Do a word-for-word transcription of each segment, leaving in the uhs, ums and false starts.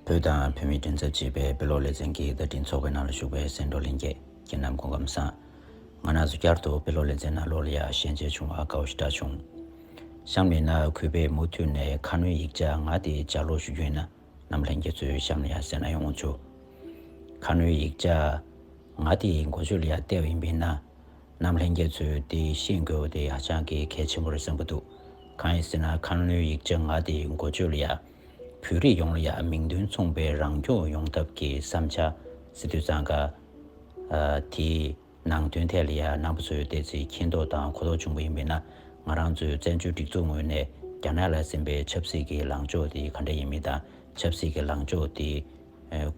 བོད་དང་བོད་མིའི་མགྲིན་ཚབ་ཅེས་པའི་དཔེ་ཀློག་ལེ་ཚན་གྱི་བརྡ་འཕྲིན་ཚོགས་པའི་ནང་ལ་ཞུགས་པའི་སེང་འབྲོག་ལྷན་རྒྱས། ཁྱེད་རྣམས་སྐུ་ཁམས་བཟང་། ང་རང་ཚོ་བསྐྱར་དུ་དཔེ་ཀློག་ལེ་ཚན་ནང་ལོགས་ལ་ཡ་ཞལ་མཇལ་བྱུང་བ་དགའ་བོ་ཞེ་དྲག་བྱུང་། གཤམ་ལ་ཡིན་ན་གུས་པས་མུ་མཐུད་ནས་ཁ་སྣོན་ཡིག་ཆ་ང་དེ་ལྗགས་ཀློག་ཞུ་རྒྱུ་ཡིན་ན། རྣམ་ལྷན་རྒྱས་ཚོས་གཤམ་ལ་ཡ་གསན་ན་ཡོང་ཆོག། ཁ་སྣོན་ཡིག་ཆ་ང་དེ་འགོ་བརྗོད་ལ་ཡ་བལྟས་པ་ཡིན་པས་ན། རྣམ་ལྷན་རྒྱས་ཚོས་དེ་ཤེས་དགོས་པ་དེ་ཧ་ཅང་གི་གལ་ཆེན་པོ་རེད་བསམ་གྱི་འདུག། གང་ཡིན་ཟེར་ན་ཁ་སྣོན་ཡིག་ཆ་ང་དེ་འགོ་བརྗོད་ལ་ཡ། བོད་རིགས་ཡོངས་ལ་ཡ་མིང་དོན་མཚུངས་པའི་རང་སྐྱོང་ཡོང་ཐབས་ཀྱི་བསམ་འཆར་ཟེར་དུས་ཙང་ཀ། ཨ། དེའི་ནང་དོན་ཐད་ལ་ཡ་རྣམ་པ་ཚོས་ཏོག་ཙམ་མཁྱེན་རྟོགས་དང་གོ་རྟོགས་བྱུང་བ་ཡིན་པས་ན། ང་རང་ཚོའི་བཙན་བྱོལ་སྒྲིག་འཛུགས་ངོས་ནས་རྒྱ་ནག་ལ་ཟིན་པའི་ཆབ་སྲིད་ཀྱི་ལངས་ཕྱོགས་དེ་ག་འདྲ་ཡིན་མིན་དང་། ཆབ་སྲིད་ཀྱི་ལངས་ཕྱོགས་དེ་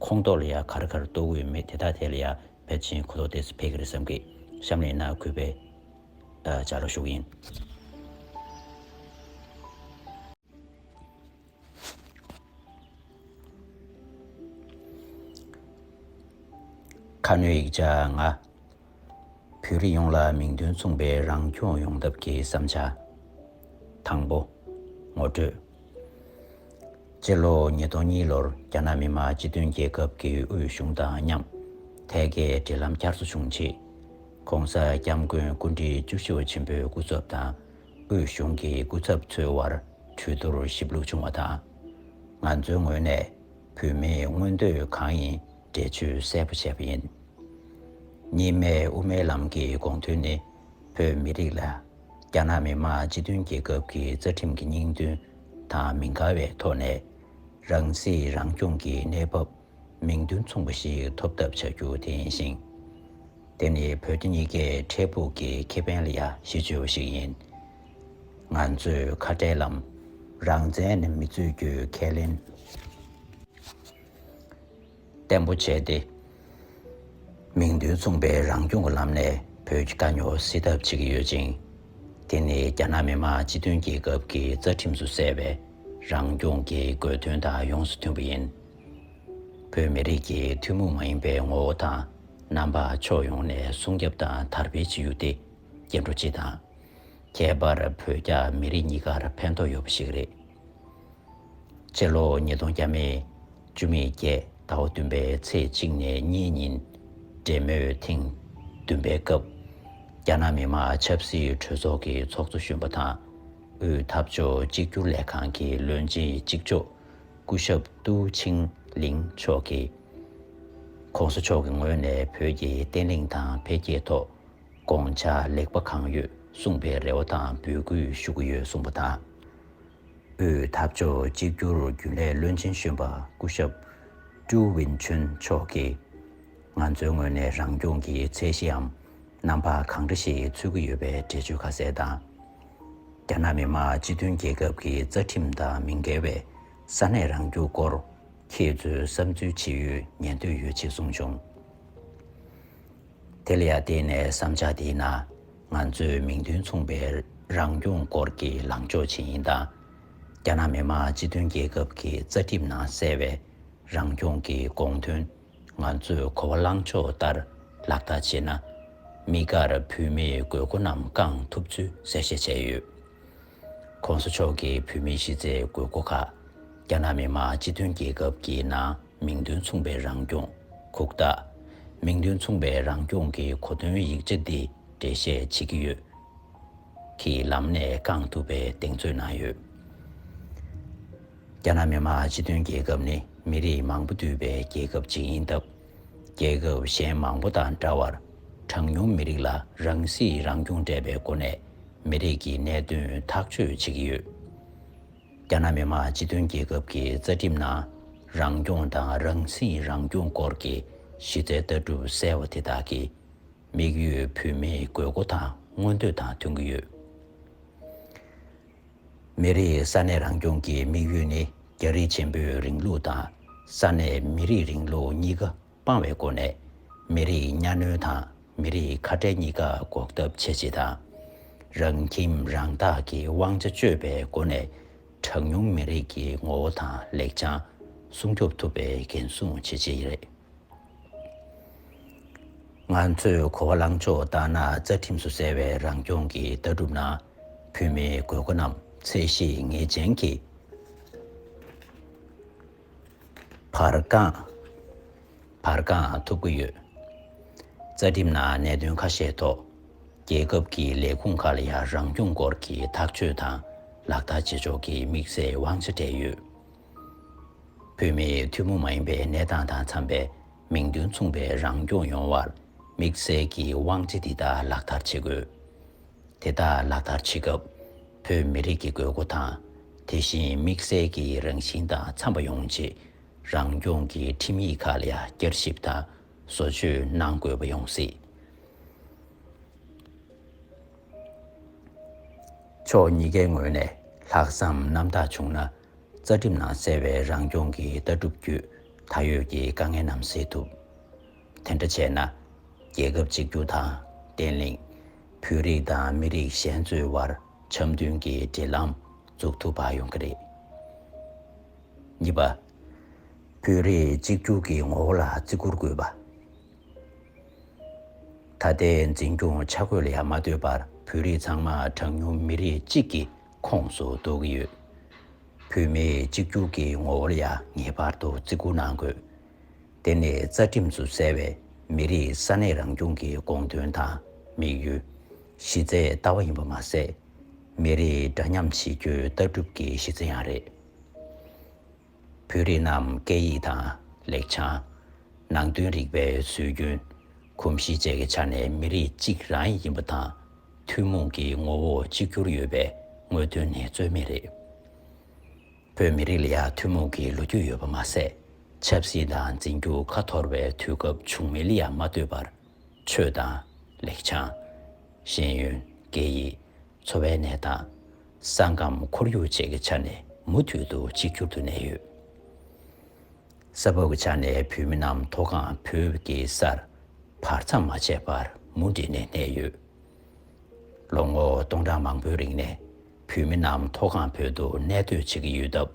ཁོངས་གཏོགས་ལ་ཡ་ག་རེ་ག་རེ་གཏོགས་ཀྱི་ཡོད་མེད་དེ་དག་ཐད་ལ་ཡ་ཕལ་ཆེར་གོ་རྟོགས་ཏོག་ཙམ་འཕེལ་གྱི་རེད་བསམ་གི། གཤམ་ལ་ཡིན་ན་གུས་པས་ཨ། ལྗགས་ཀློག་ཞུ་གི་ཡིན། ཁ་སྣོན་ཡིག་ཆ་ལྔ། བོད་རིགས་ཡོངས་ལ་མིང་དོན་མཚུངས་པའི་རང་སྐྱོང་ཡོང་ཐབས་ཀྱི་བསམ་འཆར། དང་པོ། ངོ་སྤྲོད། སྤྱི་ལོ་ཉིས་སྟོང་གཉིས་ལོར་རྒྱ་ནག་མི་དམངས་སྤྱི་མཐུན་རྒྱལ་ཁབ་ཀྱི་དབུས་གཞུང་དང་མཉམ་ཐད་ཀའི་འབྲེལ་ལམ་བསྐྱར་གསོ་བྱུང་རྗེས། ྋགོང་ས་ྋསྐྱབས་མགོན་སྐུ་ཕྲེང་བཅུ་བཞི་པ་ཆེན་པོའི་སྐུ་ཚབ་དང་དབུས་གཞུང་གི་སྐུ་ཚབ་ཚོའི་དབར་གྲོས་བསྡུར་ཞིབ་ལྷུག་བྱུང་བ་དང་། ང་ཚོའི་ངོས་ནས་བོད་མིའི་མངོན་འདོད་གང་ཡིན་འགྲེལ་བརྗོད་གསལ་པོ་བྱས་པ་ཡིན། གཉིས་སྨན་དབུ་མའི་ལམ་གྱི་དགོངས་དོན་ནི། བོད་མི་རིགས་ལ་རྒྱ་ནག་མི་དམངས་སྤྱི་མཐུན་རྒྱལ་ཁབ་ཀྱི་རྩ་ཁྲིམས་ཀྱི་སྙིང་དོན་དང་མི་འགལ་བའི་ཐོག་ནས། རང་སྲིད་རང་སྐྱོང་གི་གནས་བབ་མིང་དོན་མཚུངས་པ་ཞིག་ཐོབ་ཐབས་བྱ་རྒྱུ་དེ་ཡིན་ཞིང་། དེ་ནི་བོད་རྒྱ་གཉིས་ཀའི་འཕྲལ་ཕུགས་ཀྱི་ཁེ་ཕན་ལ་ཡ་གཞི་བཅོལ་བ་ཞིག་ཡིན། ང་ཚོས་ཁ་བྲལ་ལམ་རང་བཙན་ནི་མི་རྩོད་རྒྱུའི་ཁས་ལེན། བརྟན་པོ་བྱས་ཏེ། མིང་དོན་མཚུངས་པའི་རང་སྐྱོང་གི་ལམ་ནས་བོད་ཀྱི་དཀའ་རྙོག་སེལ་ཐབས་བྱེད་ཀྱི་ཡོད་ཅིང་། དེ་ནི་རྒྱ་ནག་མི་དམངས་སྤྱི་མཐུན་རྒྱལ་ཁབ་ཀྱི་རྩ་ཁྲིམས་སུ་གསལ་བའི་རང་སྐྱོང་གི་དགོས་དོན་དང་ཡོངས་སུ་མཐུན་པ་ཡིན། བོད་མི་རིགས་ཀྱི་ཐུན་མོང་མ་ཡིན་པའི་ངོ་བོ་དང་རྣམ་པ་ཕྱོགས་ཡོངས་ནས་སྲུང་སྐྱོབ་དང་དར་སྤེལ་བྱེད་རྒྱུ་དེ་སྐྱེ་འགྲོ་སྤྱི་དང་། ཁྱད་པར་བོད་རྒྱ་མི་རིགས་གཉིས་ཀར་ཕན་ཐོགས་ཡོད་པ་ཞིག་རེད། ཕྱི་ལོ་ཉིས་སྟོང་བརྒྱ་མེད་བཅུ་མེད་བརྒྱད་ཟླ་བ་བདུན་པའི་ཚེས་གཅིག་ནས་གཉིས་ཉིན་འབྲེལ་མོལ་ཐེངས་བདུན་པའི་སྐབས། རྒྱ་ནག་མི་དམངས་ཆབ་སྲིད་གྲོས་ཚོགས་ཀྱི་ཚོགས་གཙོ་གཞོན་པ་དང་དབུས་འཐབ་ཕྱོགས་གཅིག་གྱུར་ལས་ཁང་གི་བློན་ཆེན་གཅིག་ལྕོགས་སྐུ་ཞབས་ཏུའུ་ཆིང་ལིང་མཆོག་གིས། ྋགོང་ས་མཆོག་གི་ངོས་ནས་བོད་ཀྱི་བརྟན་ལྷིང་དང་འཕེལ་རྒྱས་ཐོག་དགོངས་འཆར་ལེགས་པ་གང་ཡོད་གསུངས་པའི་རེ་བ་དང་འབོད་སྐུལ་ཞུ་གི་ཡོད་གསུངས་པ་དང་། དབུས་འཐབ་ཕྱོགས་གཅིག་གྱུར་རྒྱུན་ལས་བློན་ཆེན་གཞོན་པ་སྐུ་ཞབས་ཀྲུའུ་ཝིན་ཆུན་མཆོག་གིས། ང་ཚོའི་ངོས་ནས་རང་སྐྱོང་གི་ཚད་གཞིའམ་རྣམ་པ་གང་འདྲ་ཞིག་འཚོལ་གྱི་ཡོད་པའི་འགྲེལ་བརྗོད་ཁ་གསལ་དང་། རྒྱ་ནག་མི་དམངས་སྤྱི་མཐུན་རྒྱལ་ཁབ་ཀྱི་རྩ་ཁྲིམས་དང་མི་འགལ་བའི་ས་གནས་རང་སྐྱོང་སྐོར་ཁྱེད་ཚོའི་བསམ་ཚུལ་ཇི་ཡོད་ཉན་འདོད་ཡོད་ཅེས་གསུངས་བྱུང་། དེ་ལ་ཡ་བརྟེན་ནས་བསམ་འཆར་དེའི་ནང་ང་ཚོས་མིང་དོན་མཚུངས་པའི་རང་སྐྱོང་སྐོར་གྱི་ལངས་ཕྱོགས་ཇི་ཡིན་དང་། རྒྱ་ནག་མི་དམངས་སྤྱི་མཐུན་རྒྱལ་ཁབ་ཀྱི་རྩ་ཁྲིམས་ནང་གསལ་བའི་རང་སྐྱོང་གི་དགོངས་དོན་ང་ཚོས་གོ་བ་བླངས་ཕྱོགས་ལྟར་ལག་བསྟར་བྱས་ན། དམིགས་བཀར་བོད་མིའི་དགོས་མཁོ་རྣམས་བསྐང་ཐུབ་ཚུལ་གསལ་བཤད་བྱས་ཡོད། ྋགོང་ས་མཆོག་གིས་བོད་མིའི་གཞི་རྩའི་དགོས་མཁོ་ཁག་རྒྱ་ནག་མི་དམངས་སྤྱི་མཐུན་རྒྱལ་ཁབ་ཀྱི་ནང་མིང་དོན་མཚུངས་པའི་རང་སྐྱོང་། གུག་རྟགས། མིང་དོན་མཚུངས་པའི་རང་སྐྱོང་གི་གོ་དོན་ཡིག་ཆ་འདི་འགྲེལ་བཤད་བྱེད་ཀྱི་ཡོད། ཀྱི་ལམ་ནས་བསྐང་ཐུབ་པའི་གདེང་ཚོད་གནང་ཡོད། རྒྱ་ནག་མི་དམངས་སྤྱི་མཐུན་རྒྱལ་ཁབ་ནི་མི་རིགས་མང་པོ་འདུས་པའི་རྒྱལ་ཁབ་ཅིག་ཡིན་སྟབས། རྒྱལ་ཁབ་གཞན་མང་པོ་དང་འདྲ་བར་གྲངས་ཉུང་མི་རིགས་ལ་རང་སྲིད་རང་སྐྱོང་སྤྲད་པའི་སྒོ་ནས་མི་རིགས་ཀྱི་གནད་དོན་ཐག་གཅོད་བྱེད་ཀྱི་ཡོད། རྒྱ་ནག་མི་དམངས་སྤྱི་མཐུན་རྒྱལ་ཁབ་ཀྱི་རྩ་ཁྲིམས་ནང་རང་སྐྱོང་དང་རང་སྲིད་རང་སྐྱོང་སྐོར་གྱི་གཞི་རྩའི་ལྟ་གྲུབ་གསལ་བ་དེ་དག་གིས་དམིགས་ཡུལ་བོད་མིའི་དགོས་མཁོ་དང་མངོན་འདོད་དང་མཐུན་གྱི་ཡོད། མི་རིགས་ས་གནས་རང་སྐྱོང་གི་དམིགས་ཡུལ་ནི་རྒྱ་རིགས་ཆེན་པོའི་རིང་ལུགས་དང་ས་གནས་མི་རིགས་རིང་ལུགས་གཉིས་ཀ་སྤང་བའི་སྒོ་ནས་མི་རིགས་གཉའ་གནོན་དང་མི་རིགས་ཁ་བྲལ་གཉིས་ཀ་འགོག་ཐབས་བྱེད་ཆེད་དང་། རང་ཁྱིམ་རང་བདག་གི་དབང་ཆ་སྤྱོད་པའི་སྒོ་ནས་གྲངས་ཉུང་མི་རིགས་ཀྱི་ངོ་བོ་དང་ལེགས་བྱང་སྲུང་སྐྱོབ་ཐུབ་པའི་འགན་སྲུང་བྱེད་ཆེད་རེད། ང་ཚོས་གོ་བ་བླངས་ཕྱོགས་ལྟར་ན་རྩ་ཁྲིམས་སུ་གསལ་བའི་རང་སྐྱོང་གི་ལྟ་གྲུབ་ནང་བོད་མིའི་དགོས་མཁོ་རྣམས་ཚད་གཞི་ངེས་ཅན་གྱི་ཕ་ བར་བསྐང་། བར་བསྐང་ཐུབ་ཀྱི་ཡོད། རྩ་ཁྲིམས་ནང་གནད་དོན་ཁ་ཤས་ཐོག་རྒྱལ་ཁབ་ཀྱི་ལས་ཁུངས་ཁག་ལ་ཡང་རང་སྐྱོང་སྐོར་གྱི་ཐག་གཅོད་དང་ལག་བསྟར་བྱེད་ཕྱོགས་ཀྱི་དམིགས་བསལ་དབང་ཆ་སྤྲད་ཡོད། བོད་མིའི་ཐུན་མོང་མ་ཡིན་པའི་གནས་སྟངས་དང་འཚམ་པའི་མིང་དོན་མཚུངས་པའི་རང་སྐྱོང་ཡོང་བར་དམིགས་བསལ་གྱི་དབང་ཆ་འདི་དག་ལག་བསྟར་བྱེད་དགོས། དེ་དག་ལག་བསྟར་བྱེད་སྐབས་བོད་མི་རིགས་ཀྱི་དགོས་མཁོ་དང་། དེ་བཞིན་དམིགས་བསལ་གྱི་རང་བཞིན་དང་འཚམ་པ་ཡོང་ཆེད་རང་སྐྱོང་གི་ཁྲིམས་ཡིག་ཁག་ལ་ཡང་བསྐྱར་ཞིབ་དང་བཟོ་བཅོས་གནང་དགོས་པ་ཡོང་སྲིད། ཕྱོགས་གཉིས་ཀའི་ངོས་ནས་ལྷག་བསམ་རྣམ་དག་བྱུང་ན། རྩ་ཁྲིམས་ནང་གསལ་བའི་རང་སྐྱོང་གི་ལྟ་གྲུབ་བརྒྱུད་ད་ཡོད་ཀྱི་དཀའ་ངལ་རྣམས་སེལ་ཐུབ། དེ་འདྲ་བྱས་ན། རྒྱལ་ཁབ་གཅིག་གྱུར་དང་། བརྟན་ལྷིང་། བོད་རིགས་དང་མི་རིགས་གཞན་ཚོའི་དབར་འཆམ་མཐུན་གྱི་འབྲེལ་ལམ་འཛུགས་ཐུབ་པ་ཡོང་གི་རེད། གཉིས་པ། བོད་རིགས་གཅིག་གྱུར་གྱི་ངོ་བོ་ལ་བརྩི་བཀུར་དགོས་པ། ད་ལྟའི་འཛིན་སྐྱོང་ཆ་བགོས་ལ་ཡང་མ་ལྟོས་པར་བོད་རིགས་ཚང་མ་གྲངས་ཉུང་མི་རིགས་གཅིག་གི་ཁོངས་སུ་གཏོགས་ཀྱི་ཡོད། བོད་མིའི་གཅིག་གྱུར་གྱི་ངོ་བོར་ཡང་ངེས་པར་དུ་བརྩི་བཀུར་གནང་དགོས། དེ་ནི་རྩ་ཁྲིམས་སུ་གསལ་བའི་མི་རིགས་ས་གནས་རང་སྐྱོང་གི་དགོངས་དོན་དང་དམིགས་ཡུལ། གཞི་རྩའི་ལྟ་བ་ཡིན་པ་མ་ཟད། མི་རིགས་འདྲ་མཉམ་བྱེད་རྒྱུའི་ལྟ་གྲུབ་ཀྱི་གཞི་རྩ་ཡང་རེད། བོད་རིགས་རྣམས་སྐད་ཡིག་དང་། ལེགས་བྱང་། ནང་དོན་རིག་པའི་སྲོལ་རྒྱུན། གོམས་གཤིས་བཅས་ཀྱི་ཆ་ནས་མི་རིགས་གཅིག་རང་ཡིན་པ་དང་། ཐུན་མོང་གི་ངོ་བོ་གཅིག་གྱུར་ཡོད་པའི་དངོས་དོན་ནི་རྩོད་མེད་རེད། བོད་མི་རིགས་ལ་ཡང་ཐུན་མོང་གི་ལོ་རྒྱུས་ཡོད་པ་མ་ཟད། ཆབ་སྲིད་དང་འཛིན་སྐྱོང་ཁ་འཐོར་བའི་དུས་སྐབས་བྱུང་མིན་ལ་ཡང་མ་ལྟོས་པར། ཆོས་དང་། ལེགས་བྱང་། ཤེས་ཡོན། སྐད་ཡིག། འཚོ་བའི་གནས་སྟངས། ས་ཁམས་ཁོར་ཡུག་བཅས་ཀྱི་ཆ་ནས་མུ་མཐུད་དུ་གཅིག་གྱུར་དུ་གནས་ཡོད། ས་བབ་ཀྱི་ཆ་ནས་བོད་མི་རྣམས་མཐོ་སྒང་བོད་ཀྱི་སར་བར་མཚམས་མ་ཆད་པར་མུ་འབྲེལ་ནས་གནས་ཡོད། ལོ་ངོ་སྟོང་ཕྲག་མང་པོའི་རིང་ནས་བོད་མི་རྣམས་མཐོ་སྒང་བོད་དུ་གནས་སྡོད་བྱེད་ཀྱི་ཡོད་སྟབས།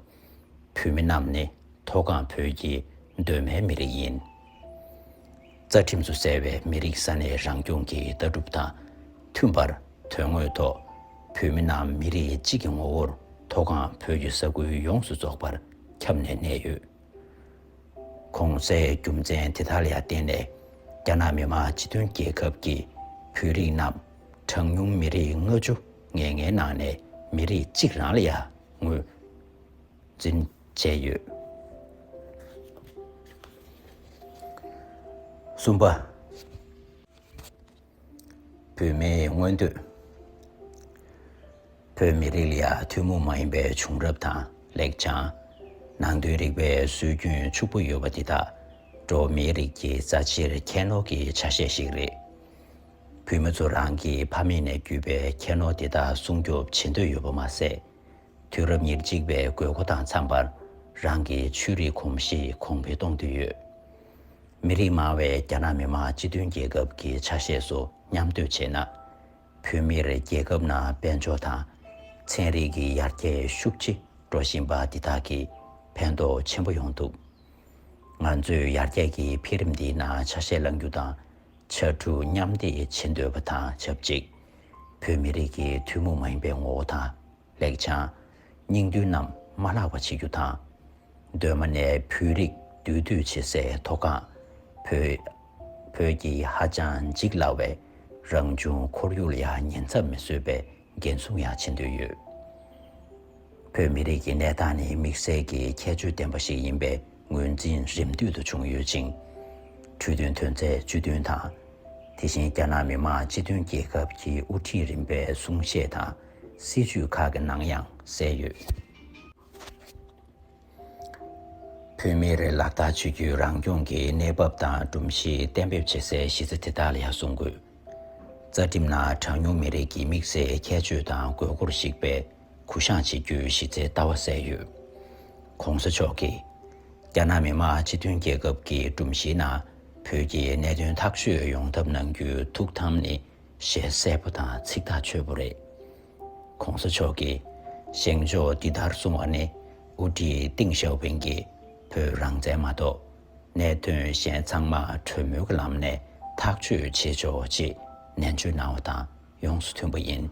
བོད་མི་རྣམས་ནི་མཐོ་སྒང་བོད་ཀྱི་གདོད་མའི་མི་རིགས་ཡིན། རྩ་ཁྲིམས་སུ་གསལ་བའི་མི་རིགས་ས་གནས་རང་སྐྱོང་གི་ལྟ་གྲུབ་དང་མཐུན་པར། དོན་དངོས་ཐོག་བོད་མི་རྣམས་མི་རིགས་གཅིག་གི་ངོ་བོར་མཐོ་སྒང་བོད་ཀྱི་ས་ཁུལ་ཡོངས་སུ་རྫོགས་པར་ཁྱབ་ནས་གནས་ཡོད། གོང་གསལ་རྒྱུ་མཚན་དེ་དག་ལ་ཡང་བརྟེན་ནས། རྒྱ་ནག་མི་དམངས་སྤྱི་མཐུན་རྒྱལ་ཁབ་ཀྱིས་བོད་རིགས་རྣམས་གྲངས་ཉུང་མི་རིགས་ལྔ་བཅུ་ང་ལྔའི་ནང་ནས་མི་རིགས་གཅིག་རང་ལ་ཡང་ངོས་འཛིན་བྱས་ཡོད། གསུམ་པ། བོད་མིའི་མངོན་འདོད། བོད་མི་རིགས་ལ་ཡང་ཐུན་མོང་མ་ཡིན་པའི་བྱུང་རབས་དང་ལེགས་བྱང་། ནང་དོན་རིག་པའི་སྲོལ་རྒྱུན་ཕྱུག་པོ་ཡོད་པ་འདི་དག་འགྲོ་བ་མིའི་རིགས་ཀྱི་རྩ་ཆེའི་ཁྱད་ནོར་གྱི་ཆ་ཤས་ཤིག་རེད། བོད་མི་ཚོ་རང་གི་ཕ་མེས་ནས་བརྒྱུད་པའི་ཁྱད་ནོར་འདི་དག་སྲུང་སྐྱོབ་བྱེད་འདོད་ཡོད་པ་མ་ཟད། དུས་རབས་ཉེར་གཅིག་པའི་དགོས་མཁོ་དང་འཚམ་པར་རང་གི་ཆོས་རིག་གོམས་གཤིས་གོང་འཕེལ་གཏོང་འདོད་ཡོད། མི་རིགས་མང་བའི་རྒྱ་ནག་མི་དམངས་སྤྱི་མཐུན་རྒྱལ་ཁབ་ཀྱི་ཆ་ཤས་སུ་མཉམ་སྡོད་བྱས་ན། བོད་མིར་རྒྱལ་ཁབ་ནང་དཔལ་འབྱོར་དང་ཚན་རིག་གི་ཡར་རྒྱས་ཤུགས་ཆེ་འགྲོ་བཞིན་པ་འདི་དག་གིས་ཕན་ཐོགས་ཆེན་པོ་ཡོང་ཐུབ། ང་ཚོས་ཡར་རྒྱས་ཀྱི་འཕེལ་རིམ་འདིའི་ནང་ཆ་ཤས་བླང་རྒྱུ་དང་། ཕྱར་གྲུ་མཉམ་འདེགས་བྱེད་འདོད་པ་དང་ཆབས་ཅིག་བོད་མི་རིགས་ཀྱི་ཐུན་མོང་མ་ཡིན་པའི་ངོ་བོ་དང་། ལེགས་བྱང་། སྙིང་དོན་རྣམས་མ་བརླག་པ་བྱེད་རྒྱུ་དང་། གདོད་མ་ནས་བོད་རིགས་འདུས་སྡོད་བྱེད་སའི་མཐོ་སྒང་། བོད། བོད་ཀྱི་ཧ་ཅང་འཇིག་སླ་བའི་རང་བྱུང་ཁོར་ཡུག་ལ་ཡང་ཉེན་ཚབས་མི་བཟོས་པའི་འགན་སྲུང་ཡང་བྱེད་འདོད་ཡོད། བོད་མི་རིགས་ཀྱི་གནས་སྟངས་ནི་དམིགས་བསལ་གྱི་ཁྱད་ཆོས་ལྡན་པ་ཞིག་ཡིན་པའི་ངོས་འཛིན་རིམ་བསྟུད་དུ་བྱུང་ཡོད་ཅིང་། གྲོས་མཐུན་དོན་ཚན་བཅུ་བདུན་དང་། དེ་བཞིན་རྒྱ་ནག་མི་དམངས་སྤྱི་མཐུན་རྒྱལ་ཁབ་ཀྱི་དབུ་ཁྲིད་རིམ་པའི་གསུང་བཤད་དང་སྲིད་ཇུས་ཁག་གི་ནང་ཡང་གསལ་ཡོད། བོད་མིར་ལག་བསྟར་བྱེད་རྒྱུའི་རང་སྐྱོང་གི་གནས་བབ་དང་སྒྲོམ་གཞི་གཏན་འབེབས་བྱེད་སའི་གཞི་རྩ་དེ་དག་ལ་ཡང་བཟུང་དགོས། རྩ་ཁྲིམས་ནང་གྲངས་ཉུང་མི་རིགས་ཀྱི་དམིགས་བསལ་ཁྱད་ཆོས་དང་དགོས་མཁོར་གཞིགས་པའི་གུ་བཤངས་བྱེད་རྒྱུའི་གཞི་རྩའི་ལྟ་བ་གསལ་ཡོད། ༸གོང་ས་མཆོག་གིས། རྒྱ་ནག་མི་དམངས་སྤྱི་མཐུན་རྒྱལ་ཁབ་ཀྱི་སྒྲོམ་གཞིའི་ནང་བོད་ཀྱི་གནད་དོན་ཐག་གཅོད་ཡོང་ཐབས་གནང་རྒྱུའི་ཐུགས་དམ་ནི་ཞལ་གསལ་པོ་དང་ཚིག་ཐག་ཆོད་པོ་རེད། ༸གོང་ས་མཆོག་གིས་བཞེངས་ཕྱོགས་འདི་ལྟར་གསུངས་པ་ནི་དབུ་ཁྲིད་ཏེང་ཞའོ་ཕིང་གིས་བོད་རང་བཙན་མ་གཏོགས་གནད་དོན་གཞན་ཚང་མ་གྲོས་མོལ་གྱི་ལམ་ནས་ཐག་གཅོད་བྱེད་ཆོག་ཅེས་ནན་བརྗོད་གནང་བ་དང་ཡོངས་སུ་མཐུན་པ་ཡིན།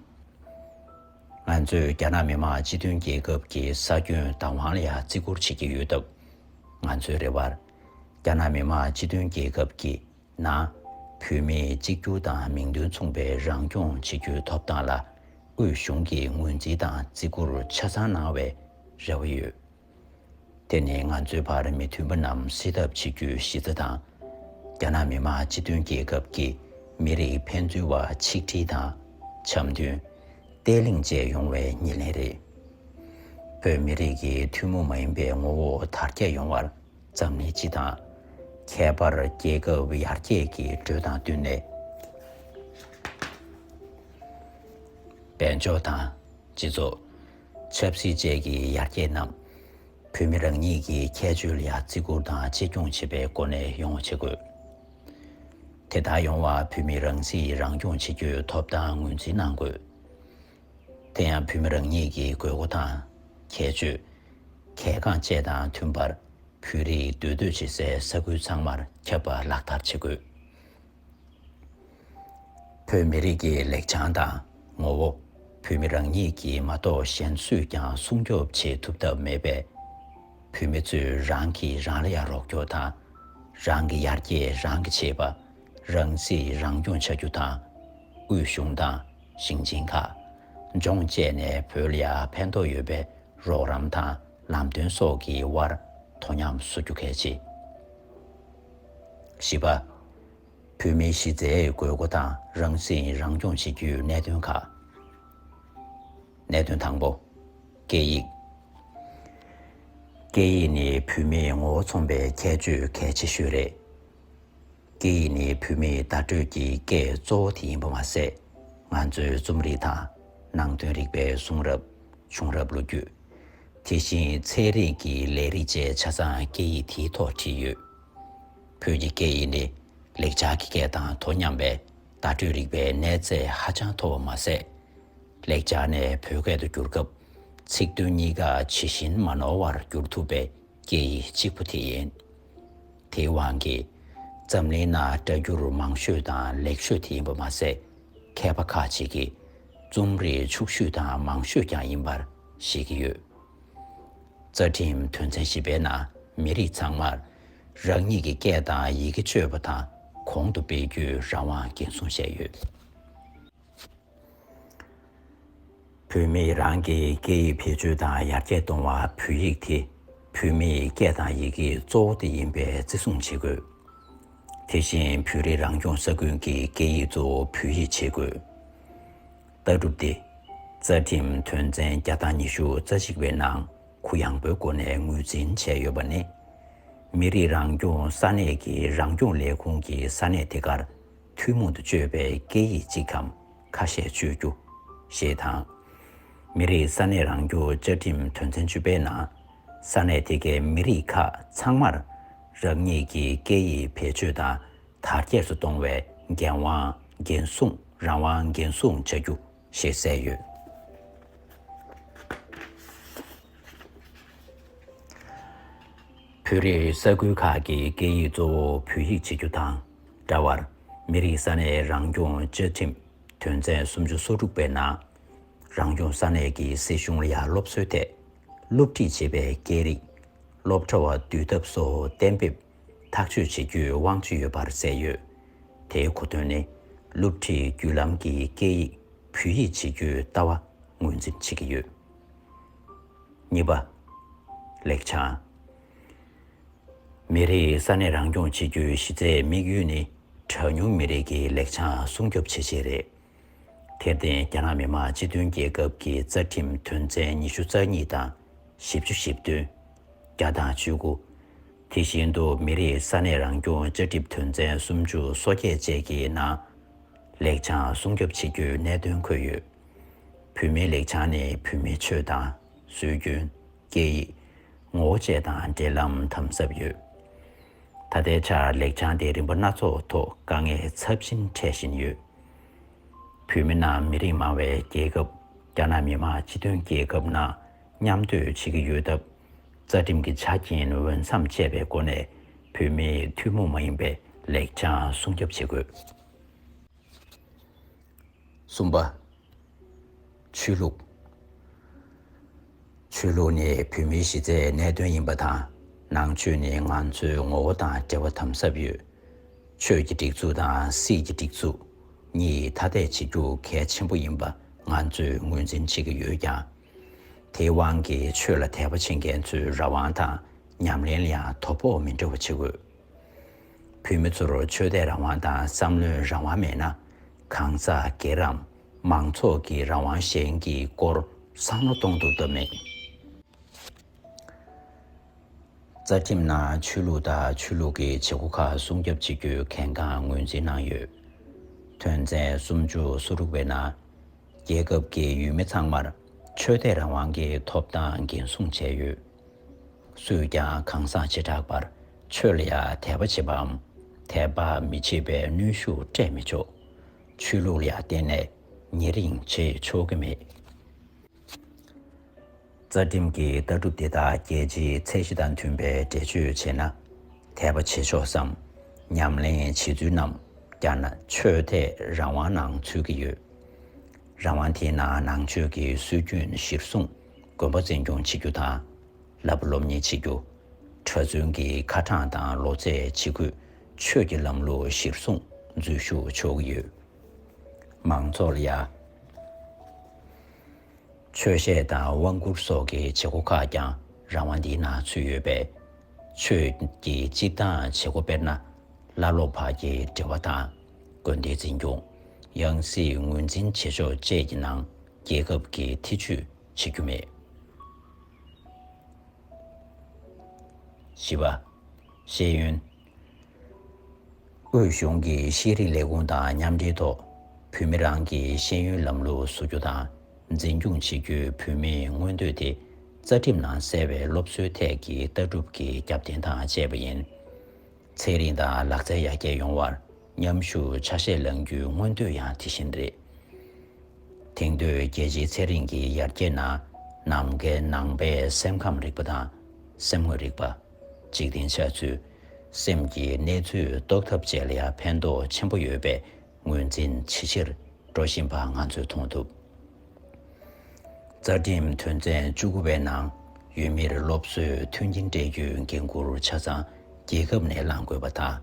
ང་ཚོས་རྒྱ་ནག་མི་དམངས་སྤྱི་མཐུན་རྒྱལ་ཁབ་ཀྱི་ས་ཁྱོན་བདག་དབང་ལ་ཡང་བརྩི་བཀུར་བྱེད་ཀྱི་ཡོད་སྟབས། ང་ཚོའི་རེ་བར། རྒྱ་ནག་མི་དམངས་སྤྱི་མཐུན་རྒྱལ་ཁབ་ཀྱི་ནང་བོད་མིའི་གཅིག་གྱུར་དང་མིང་དོན་མཚུངས་པའི་རང་སྐྱོང་བྱེད་རྒྱུའི་ཐོབ་ཐང་ལ་དབུས་གཞུང་གིས་ངོས་འཛིན་དང་བརྩི་བཀུར་ཆ་ཚང་གནང་བའི་རེ་བ་ཡོད། དེ་ནི་ང་ཚོའི་བར་མི་མཐུན་པ་རྣམས་སེལ་ཐབས་བྱེད་རྒྱུའི་གཞི་རྩ་དང་། རྒྱ་ནག་མི་དམངས་སྤྱི་མཐུན་རྒྱལ་ཁབ་ཀྱི་མི་རིགས་ཕན་ཚུན་བར་ཆིག་སྒྲིལ་དང་འཆམ་མཐུན། བརྟན་ལྷིང་བཅས་ཡོང་བའི་ཉེར་ལེན་རེད། བོད་མི་རིགས་ཀྱི་ཐུན་མོང་མ་ཡིན་པའི་ངོ་བོ་དར་རྒྱས་ཡོང་བར་འཛམ་གླིང་སྤྱི་དང་། ཁྱད་པར་རྒྱལ་ཁབ་ཡར་རྒྱས་ཀྱི་འགྲོས་དང་བསྟུན་ནས། དཔལ་འབྱོར་དང་སྤྱི་ཚོགས། ཆབ་སྲིད་བཅས་ཀྱི་ཡར་རྒྱས་རྣམས་བོད་མི་རང་ཉིད་ཀྱི་ཁྱད་ཆོས་ལ་བརྩི་བཀུར་དང་གཅེས་སྐྱོང་བྱེད་པའི་སྒོ་ནས་ཡོང་བ་བྱེད་དགོས། དེ་ལྟར་ཡོང་བར་བོད་མི་རང་སྲིད་རང་སྐྱོང་བྱེད་རྒྱུའི་ཐོབ་ཐང་ངོས་འཛིན་གནང་དགོས། དེ་ཡང་བོད་མི་རང་ཉིད་ཀྱི་དགོས་མཁོ་དང་། ཁྱད་ཆོས། གལ་འགངས་བཅས་དང་མཐུན་པར་བོད་རིགས་འདུས་སྡོད་བྱེད་སའི་ས་ཁུལ་ཚང་མར་ཁྱབ་པ་ལག་བསྟར་བྱེད་དགོས། བོད་མི་རིགས་ཀྱི་ལེགས་བྱང་དང་ངོ་བོ། བོད་མི་རང་ཉིད་ཀྱིས་མ་གཏོགས་གཞན་སུས་ཀྱང་སྲུང་སྐྱོབ་བྱེད་ཐུབ་ཐབས་མེད་པས། བོད་མི་ཚོས་རང་གིས་རང་ལ་ཡང་རོགས་སྐྱོར་དང་། རང་གི་ཡར་རྒྱས་རང་གིས་བྱེད་པ། རང་སྲིད་རང་སྐྱོང་བྱ་རྒྱུ་དང་། དབུས་གཞུང་དང་། ཞིང་ཆེན་ཁག་ལྗོངས་བཅས་ནས་བོད་ལ་ཡང་ཕན་ཐོགས་ཡོད་པའི་རོགས་རམ་དང་ལམ་སྟོན་སོགས་ཀྱི་དབར་དོ་མཉམ་བཟོ་རྒྱུ་གལ་ཆེ། བཞི་པ། བོད་མིའི་གཞི་རྩའི་དགོས་མཁོ་དང་རང་སྲིད་རང་སྐྱོང་བྱེད་རྒྱུའི་གནད་དོན་ཁག་གནད་དོན་དང་པོ། སྐད་ཡིག་སྐད་ཡིག་ནི་བོད་མིའི་ངོ་བོ་མཚོན་པའི་ཁྱད་ཆོས་གལ་ཆེ་ཤོས་རེད། སྐད་ཡིག་ནི་བོད་མིའི་བརྡ་སྤྲོད་ཀྱི་སྐད་གཙོ་བོ་དེ་ཡིན་པ་མ་ཟད། ང་ཚོའི་རྩོམ་རིག་དང་། ནང་དོན་རིག་པའི་གསུང་རབ། བྱུང་རབས་ལོ་རྒྱུས། དེ་བཞིན་ཚན་རིག་གི་ལས་རིགས་བཅས་ཆ་ཚང་སྐད་ཡིག་དེའི་ཐོག་བྲིས་ཡོད། བོད་ཀྱི་སྐད་ཡིག་ནི་ལེགས་སྦྱར་གྱི་སྐད་དང་དོ་མཉམ་པའི་བརྡ་སྤྲོད་རིག་པའི་གནས་ཚད་ཧ་ཅང་མཐོ་བ་མ་ཟད། ལེགས་སྦྱར་ནས་བོད་སྐད་དུ་བསྒྱུར་སྐབས། ཚིག་དོན་གཉིས་ཀ་ཇི་བཞིན་མ་ནོར་བར་བསྒྱུར་ཐུབ་པའི་སྐད་ཡིག་གཅིག་པུ་དེ་ཡིན། དེའི་དབང་གིས། འཛམ་གླིང་ནང་སྒྲ་སྒྱུར་མང་ཤོས་དང་ལེགས་ཤོས་དེ་ཡིན་པ་མ་ཟད། མཁས་པ་ཁག་ཅིག་གིས་རྩོམ་རིག་ཕྱུག་ཤོས་དང་མང་ཤོས་ཀྱང་ཡིན་པར་བཞེད་ཀྱི་ཡོད། རྩ་ཁྲིམས་དོན་ཚན་བཞི་པའི་ནང་མི་རིགས་ཚང་མར་རང་ཉིད་ཀྱི་སྐད་དང་ཡི་གེ་སྤྱོད་པ་དང་གོང་དུ་སྤེལ་རྒྱུའི་རང་དབང་འགན་སྲུང་བྱས་ཡོད། བོད་མིས་རང་གི་སྐད་ཡིག་བེད་སྤྱོད་དང་ཡར་རྒྱས་གཏོང་བར་བོད་ཡིག་དེ་བོད་མིའི་སྐད་དང་ཡི་གེ་གཙོ་བོ་དེ་ཡིན་པའི་བརྩི་སྲུང་བྱེད་དགོས། དེ་བཞིན་བོད་རིགས་རང་སྐྱོང་ས་ཁུལ་གྱི་སྐད་ཡིག་གཙོ་བོ་བོད་ཡིག་བྱེད་དགོས། ལྟ་གྲུབ་འདི། རྩ་ཁྲིམས་དོན་ཚན་བརྒྱ་དང་ཉི་ཤུ་རྩ་གཅིག་པའི་ནང་གུ་ཡངས་པོའི་སྒོ་ནས་ངོས་འཛིན་བྱས་ཡོད་པ་ནི། མི་རིགས་རང་སྐྱོང་ས་གནས་ཀྱི་རང་སྐྱོང་ལས་ཁུངས་ཀྱིས་ས་གནས་དེ་གར་ཐུན་མོང་དུ་སྤྱོད་པའི་སྐད་ཡིག་གཅིག་གམ་ཁ་ཤས་སྤྱོད་རྒྱུ་ཞེས་དང་། མི་རིགས་ས་གནས་རང་སྐྱོང་བཅའ་ཁྲིམས་དོན་ཚན་བཅུ་པའི་ནང་། ས་གནས་དེ་གའི་མི་རིགས་ཁག་ཚང་མར་རང་ཉིད་ཀྱི་སྐད་ཡིག་བེད་སྤྱོད་དང་དར་རྒྱས་སུ་གཏོང་བའི་འགན་དབང་། འགན་སྲུང་། རང་དབང་འགན་སྲུང་བྱ་རྒྱུ་ཞེས་གསལ་ཡོད། བོད་རིགས་ས་ཁུལ་ཁག་གི་སྐད་ཡིག་གཙོ་བོ་བོད་ཡིག་བྱེད་རྒྱུ་དང་འདྲ་བར། མི་རིགས་ས་གནས་རང་སྐྱོང་བཅའ་ཁྲིམས་དོན་ཚན་སུམ་ཅུ་སོ་དྲུག་པའི་ནང་། རང་སྐྱོང་ས་གནས་ཀྱི་སྲིད་གཞུང་ལ་ཡང་སློབ་གསོའི་ཐད། སློབ་ཁྲིད་བྱེད་པའི་སྐད་རིགས། སློབ་གྲྭ་བ་འདུས་ཐབས་སོགས་གཏན་འབེབས། ཐག་གཅོད་བྱེད་རྒྱུའི་དབང་ཆ་ཡོད་པར་གསལ་ཡོད། དེའི་གོ་དོན་ནི། སློབ་ཁྲིད་བརྒྱུད་ལམ་གྱི་སྐད་ཡིག་བོད་ཡིག་བྱེད་རྒྱུའི་ལྟ་བ་ངོས་འཛིན་བྱེད་ཀྱི་ཡོད། གཉིས་པ། ལེགས་བྱང་། མི་རིགས་ས་གནས་རང་སྐྱོང་བྱེད་རྒྱུའི་གཞི་རྩའི་དམིགས་ཡུལ་ནི། གྲངས་ཉུང་མི་རིགས་ཀྱི་ལེགས་བྱང་སྲུང་སྐྱོབ་བྱེད་ཆེད་རེད། དེར་བརྟེན། རྒྱ་ནག་མི་དམངས་སྤྱི་མཐུན་རྒྱལ་ཁབ་ཀྱི་རྩ་ཁྲིམས་དོན་ཚན་ཉི་ཤུ་རྩ་གཉིས་དང་། བཞི་བཅུ་ཞེ་བདུན། བརྒྱ་དང་བཅུ་དགུ། དེ་བཞིན་དུ་མི་རིགས་ས་གནས་རང་སྐྱོང་བཅའ་ཁྲིམས་དོན་ཚན་སུམ་ཅུ་སོ་བརྒྱད་བཅས་ཀྱི་ནང་། ལེགས་བྱང་སྲུང་སྐྱོབ་བྱེད་རྒྱུའི་གནད་དོན་འཁོད་ཡོད། བོད་མིའི་ལེགས་བྱང་ནི་བོད་མིའི་ཆོས་དང་། སྲོལ་རྒྱུན། སྐད་ཡིག་ངོ་བོ་བཅས་དང་འབྲེལ་ལམ་དམ་ཟབ་ཡོད། ད་ལྟའི་ཆར་ལེགས་བྱང་དེ་རིམ་པ་སྣ་ཚོགས་ཐོག་དཀའ་ངལ་ཚབས་ཆེན་འཕྲད་བཞིན་ཡོད། བོད་མི་རྣམས་མི་རིགས་མང་བའི་རྒྱལ་ཁབ་རྒྱ་ནག་མི་དམངས་སྤྱི་མཐུན་རྒྱལ་ཁབ་ནང་མཉམ་སྡོད་བྱེད་ཀྱི་ཡོད་སྟབས། རྩ་ཁྲིམས་ཀྱི་ཆ་རྐྱེན་འོས་འཚམ་སྤྱད་པའི་སྒོ་ནས་བོད་མིའི་ཐུན་མོང་མ་ཡིན་པའི་ལེགས་བྱང་སྲུང་སྐྱོབ་བྱེད་དགོས། གསུམ་པ། ཆོས་ལུགས། ཆོས་ལུགས་ནི་བོད་མིའི་གཞི་རྩའི་གནད་དོན་ཡིན་པ་དང་། ནང་ཆོས་ནི་ང་ཚོའི་ངོ་བོ་དང་འབྲེལ་བ་དམ་ཟབ་ཡོད། ཆོས་ཀྱི་སྒྲིག་འཛུགས་དང་སྲིད་ཀྱི་སྒྲིག་འཛུགས་གཉིས་ཐ་དད་བྱེད་རྒྱུ་གལ་ཆེན་པོ་ཡིན་པ་ང་ཚོས་ངོས་འཛིན་བྱེད་ཀྱི་ཡོད་ཀྱང་། དེའི་དབང་གིས་ཆོས་ལ་དད་པ་བྱེད་མཁན་ཚོའི་རང་དབང་དང་ཉམས་ལེན་ལ་ཡང་དོ་ཕོག་མི་འགྲོ་བ་བྱེད་དགོས། བོད་མི་ཚོར་ཆོས་དད་རང་དབང་དང་བསམ་བློའི་རང་དབང་མེད་ན། གང་ཟག་སྒེར་རམ་མང་ཚོགས་ཀྱི་རང་དབང་གཞན་གྱི་སྐོར་བསམ་བློ་གཏོང་ཐུབ་ཐབས་མེད། རྩ་ཁྲིམས་ནང་ཆོས་ལུགས་དང་ཆོས་ལུགས་ཀྱི་བྱེད་སྒོ་ཁག་སྲུང་སྐྱོབ་བྱེད་རྒྱུའི་གལ་འགངས་ངོས་འཛིན་གནང་ཡོད། དོན་ཚན་སུམ་ཅུ་སོ་དྲུག་པའི་ནང་། རྒྱལ་ཁབ་ཀྱི་ཡུལ་མི་ཚང་མར་ཆོས་དད་རང་དབང་གི་ཐོབ་ཐང་འགན་སྲུང་བྱས་ཡོད། སུས་ཀྱང་གང་ཟག་བྱེ་བྲག་པར་ཆོས་ལ་ཡང་དད་པ་བྱེད་པའམ་དད་པ་མི་བྱེད་པའི་གནོན་ཤུགས་སྤྲད་མི་ཆོག། ཆོས་ལུགས་ལ་ཡང་བརྟེན་ནས་ཉེ་རིང་བྱེད་ཆོག་གི་མེད། རྩ་ཁྲིམས་ཀྱི་ལྟ་གྲུབ་དེ་དག་རྒྱལ་སྤྱིའི་ཚད་གཞི་དང་མཐུན་པའི་འགྲེལ་བརྗོད་བྱས་ན། དད་པ་བྱེད་ཕྱོགས་སམ་ཉམས་ལེན་བྱེད་ཚུལ་རྣམས་ཀྱང་ཆོས་དད་རང་དབང་ནང་ཚུད་ཀྱི་ཡོད། རང་དབང་དེའི་ནང་ནང་ཆོས་ཀྱི་སྲོལ་རྒྱུན་གཞིར་བཟུང་དགོན་པ་འཛིན་སྐྱོང་བྱེད་རྒྱུ་དང་། བསླབ་པ་སློབ་གཉེར་བྱེད་རྒྱུ། གྲྭ་བཙུན་གྱི་ཁ་གྲངས་དང་ལོ་ཚད་ཇི་དགོས་ཆོས་ཀྱི་ལམ་ལུགས་གཞིར་བཟུང་འཛུལ་ཞུགས་ཆོག་གི་ཡོད། མང་ཚོགས་ལ་ཡང་། ཆོས་བཤད་དང་དབང་བསྐུར་སོགས་ཀྱི་བྱེད་སྒོ་ཁག་ཀྱང་རང་དབང་འདིའི་ནང་ཚུད་ཡོད་པས། ཆོས་ཀྱི་སྤྱིར་བཏང་བྱེད་སྒོ་དཔེར་ན། བླ་སློབ་བར་གྱི་འབྲེལ་བ་དང་། དགོན་སྡེའི་འཛིན་སྐྱོང་། ཡང་སྲིད་ངོས་འཛིན་བྱེད་ཕྱོགས་བཅས་ཀྱི་ནང་རྒྱལ་ཁབ་ཀྱིས་ཐེ་ཇུས་བྱེད་རྒྱུ་མེད། བཞི་པ། ཤེས་ཡོན། དབུས་གཞུང་གི་ཤེས་རིག་ལས་ཁུངས་དང་མཉམ་འབྲེལ་ཐོག་བོད་མི་རང་གི་ཤེས་ཡོན་ལམ་ལུགས་བཟོ་རྒྱུ་དང་འཛིན་སྐྱོང་བྱེད་རྒྱུའི་བོད་མིའི་མངོན་འདོད་དེ་རྩ་ཁྲིམས་ནང་གསལ་བའི་སློབ་གསོའི་ཐད་ཀྱི་ལྟ་གྲུབ་ཀྱི་རྒྱབ་རྟེན་དང་བཅས་པ་ཡིན། ཚན་རིག་དང་ལག་རྩལ་ཡར་རྒྱས་ཡོང་བར་མཉམ་ཞུགས་ཆ་ཤས་བླང་རྒྱུའི་མངོན་འདོད་ཡང་དེ་བཞིན་རེད། དེང་དུས་རྒྱལ་སྤྱིའི་ཚན་རིག་གི་ཡར་རྒྱས་ནང་ནམ་མཁའི་ནང་པའི་སེམས་ཁམས་རིག་པ་དང་སེམས་ངོས་རིག་པ། འཇིག་རྟེན་ཆགས་ཚུལ། སེམས་ཀྱི་གནས་ཚུལ་རྟོགས་ཐབས་བཅས་ལ་ཡང་ཕན་ཐོགས་ཆེན་པོ་ཡོད་པས་ངོས་འཛིན་ཇེ་ཆེར་འགྲོ་བཞིན་པ་ང་ཚོས་མཐོང་ཐུབ། རྩ་ཁྲིམས་དོན་ཚན་བཅུ་དགུ་པའི་ནང་ཡུལ་མིར་སློབ་གསོའི་མཐུན་རྐྱེན་སྤྲད་རྒྱུའི་འགན་འཁུར་ཆ་ཚང་རྒྱལ་ཁབ་ནས་བླང་དགོས་པ་དང་།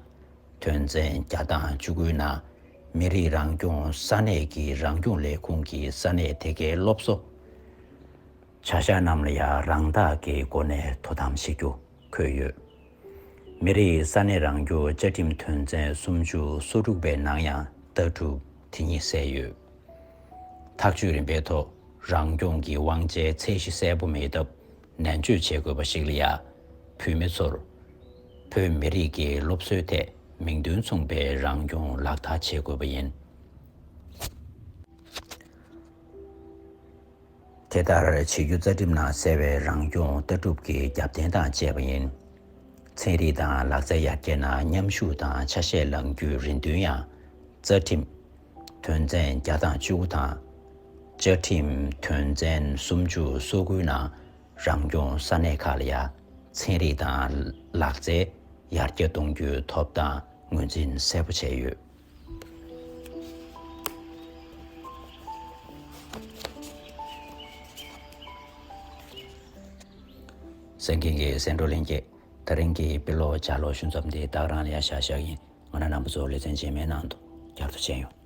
དོན་ཚན་བརྒྱ་དང་བཅུ་དགུའི་ནང་མི་རིགས་རང་སྐྱོང་ས་གནས་ཀྱི་རང་སྐྱོང་ལས་ཁུངས་ཀྱི་ས་གནས་དེ་གའི་སློབ་གསོ་བྱ་གཞག་རྣམས་ལ་ཡང་རང་བདག་གི་སྒོ་ནས་དོ་དམ་བྱེད་རྒྱུ་འཁོད་ཡོད། མི་རིགས་ས་གནས་རང་སྐྱོང་བཅའ་ཁྲིམས་དོན་ཚན་སུམ་ཅུ་སོ་དྲུག་པའི་ནང་ཡང་ལྟ་གྲུབ་དེ་ཉིད་གསལ་ཡོད། ཐག་གཅོད་རིམ་པའི་ཐོག་རང་སྐྱོང་གི་དབང་ཆའི་ཚད་གཞི་གསལ་པོ་མེད་སྟབས་ནན་བརྗོད་བྱེད་དགོས་པ་ཞིག་ལ་ཡང་། བོད་མི་ཚོར་བོད་མི་རིགས་ཀྱི་སློབ་གསོའི་ཐད་མིང་དོན་མཚུངས་པའི་རང་སྐྱོང་ལག་བསྟར་བྱེད་དགོས་པ་ཡིན། དེ་ལྟར་བྱེད་རྒྱུ་རྩ་ཁྲིམས་ནང་གསལ་བའི་རང་སྐྱོང་ལྟ་གྲུབ་ཀྱི་རྒྱབ་རྟེན་དང་བཅས་པ་ཡིན། ཚན་རིག་དང་ལག་རྩལ་ཡར་རྒྱས་ནང་མཉམ་ཞུགས་དང་ཆ་ཤས་བླང་རྒྱུའི་རེ་འདུན་ཡང་། རྩ་ཁྲིམས་དོན་ཚན་བརྒྱ་དང་བཅུ་དགུ་དང་། བཅའ་ཁྲིམས་དོན་ཚན་སུམ་ཅུ་སོ་དགུའི་ནང་རང་སྐྱོང་ས་གནས་ཁག་ལ་ཡང་ཚན་རིག་དང་ལག་རྩལ་ཡར་རྒྱས་གཏོང་རྒྱུའི་ཐོབ་ཐང་ངོས་འཛིན་གསལ་པོ་བྱས་ཡོད། གསན་མཁན་གྱི་གསན་གྲོགས་ལྷན་རྒྱས། ད་རིང་གི་དཔེ་ཀློག་ལྗགས་ཀློག་ཞུ་མཚམས་འདི་ད་ག་རང་ལ་ཡ་བཞག་བཞག་ཡིན། ང་རང་རྣམ་པ་ཚོ་ལེ་ཚན་རྗེས་མའི་ནང་དུ་བསྐྱར་དུ་མཇལ་ཡོང་།